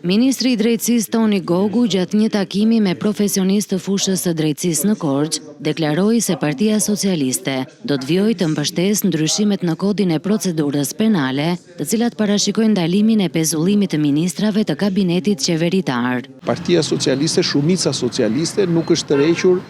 Ministri i Drejtësisë Toni Gogu gjatë një takimi me profesionistë të fushës së drejtësisë në Korçë, deklaroi se Partia Socialiste do të vijojë të mbështesë ndryshimet në Kodin e Procedurës Penale, të cilat parashikojnë ndalimin e pezullimit të ministrave të kabinetit qeveritar. Partia Socialiste, shumica socialiste nuk është tërhequr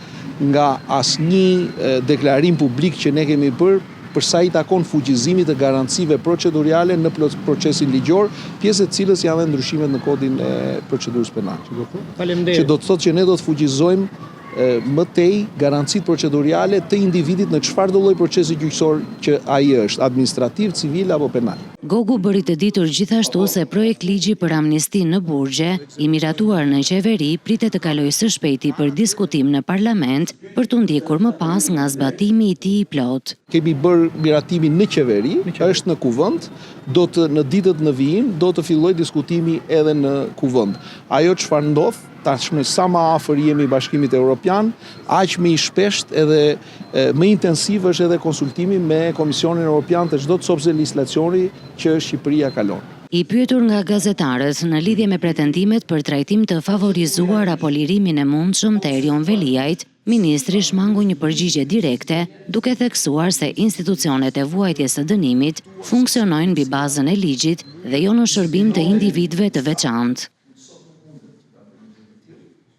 nga asnjë deklarim publik që ne kemi bërë për sa i takon fuqizimit të garancive proceduriale në procesin ligjor, pjesë e të cilës janë dhe ndryshimet në Kodin e Procedurës Penale. Faleminderit. Që do të thotë që ne do të fuqizojmë më tej garancitë proceduriale të individit në çfarëdo lloj procesi gjyqësor që ai është, administrativ, civil apo penal. Gogu bëri të ditur gjithashtu se projektligji për amnistinë në burgje, i miratuar në qeveri, pritet të kalojë së shpejti për diskutim në parlament, për t'u ndjekur më pas nga zbatimi i tij i plotë. Kemi bërë miratimin në qeveri, është në Kuvend, do të në ditët në vijim do të fillojë diskutimi edhe në Kuvend. Ajo çfarë ndodh, tashmë sa më afër jemi Bashkimit Evropian, aq më i shpeshtë edhe më intensiv është edhe konsultimi me Komisionin Evropian të çdo copëze legjislacioni që Shqipëria kalon. I pyetur nga gazetarët në lidhje me pretendimet për trajtim të favorizuar apo lirimin e mundshëm të Erion Veliajt, ministri shmangu një përgjigje direkte, duke theksuar se institucionet e vuajtjes së dënimit funksionojnë mbi bazën e ligjit dhe jo në shërbim të individëve të veçantë.